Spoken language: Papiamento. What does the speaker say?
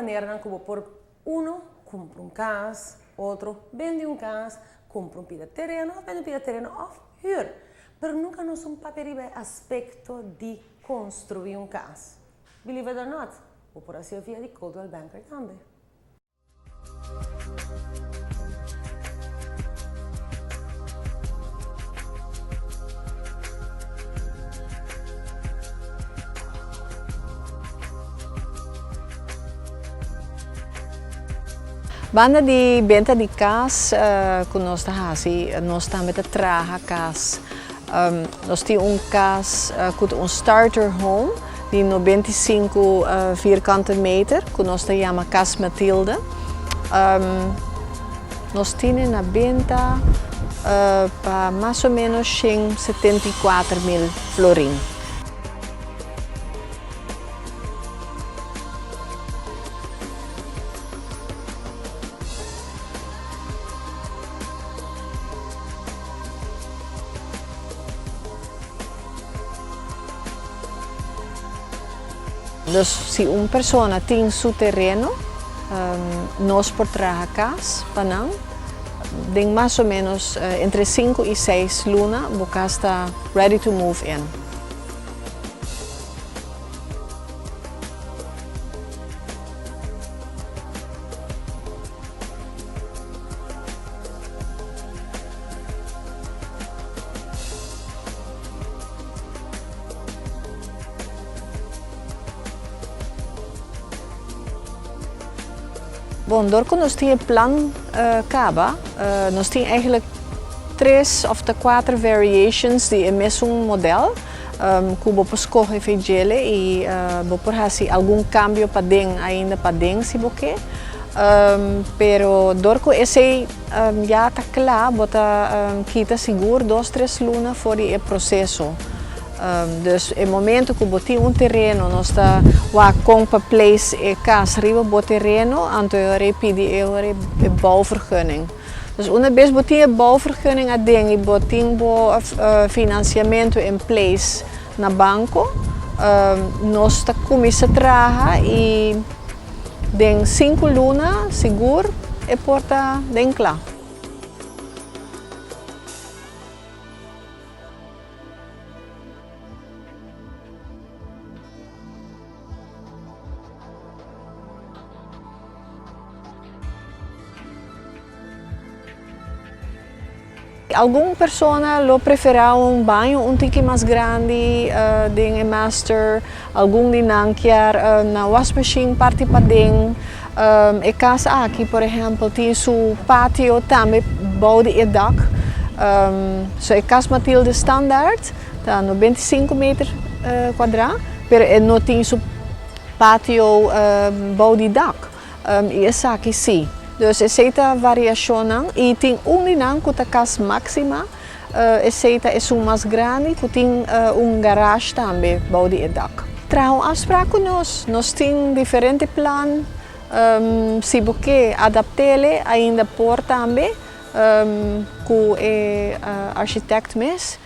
maneranan ku bo por, uno, kumpra un kas, otro, bende un kas, kumpra un pida tereno òf bende un pida tereno òf hür. Pero nunka nos un papia riba e aspekto di konstruí un kas. Believe it or not, bo por hasié via di Coldwell Banker tambe. Banda di benta di kas ku nos ta hasi, nos tambe ta traha kas. Nos tin un kas ku ta un starter home di 95 vierkante meter ku nos ta yama Kas Matilde. Nos tine na benta pa mas o menos 174 mil florin. Dus si un persona tin su tereno, nos por traha kas pa nan. Den mas o menos entre 5 i 6 luna, bo kas ta ready to move in. Bon, dor ku nos tin e plan kaba, nos tin eigenlijk tres òf te kuater variations di e mesun model ku bo por skohe for djele i bo por hasi algun kambio paden ainda paden si bo ke. Pero dor ku esei ya ta kla, bo ta kita sigur dos tres luna for di e proseso. Dus e momento ku bo tin un tereno, nos ta wak kon pa place e kas riba bo tereno, anto e ora e pidi e ora e bouwvergunning. Dus una bes bo tin e bouwvergunning aden i bo tin bo finansiamentu in place na banko, nos ta kuminsá traha i den 5 luna sigur e por ta den kla. Algun persona lo preferá un baño un tiki mas grandi den e master, algun di nan kier na wasmachine parti paden. E kas aki, por ehèmpel, tin su patio tambe bou di e dak. So e Kas Matilde standaard ta 95 meter kuadrá, pero e no tin su patio bou di dak. I esaki sí. Dus esei ta variashonnan i tin un di nan ku ta Kas Maxima, esei ta esun mas grandi ku tin un garage tambe bou di e dak. Traha un afspraak ku nos. Nos tin diferente plan. Si bo ke adapt'é ainda por tambe ku e architect mes.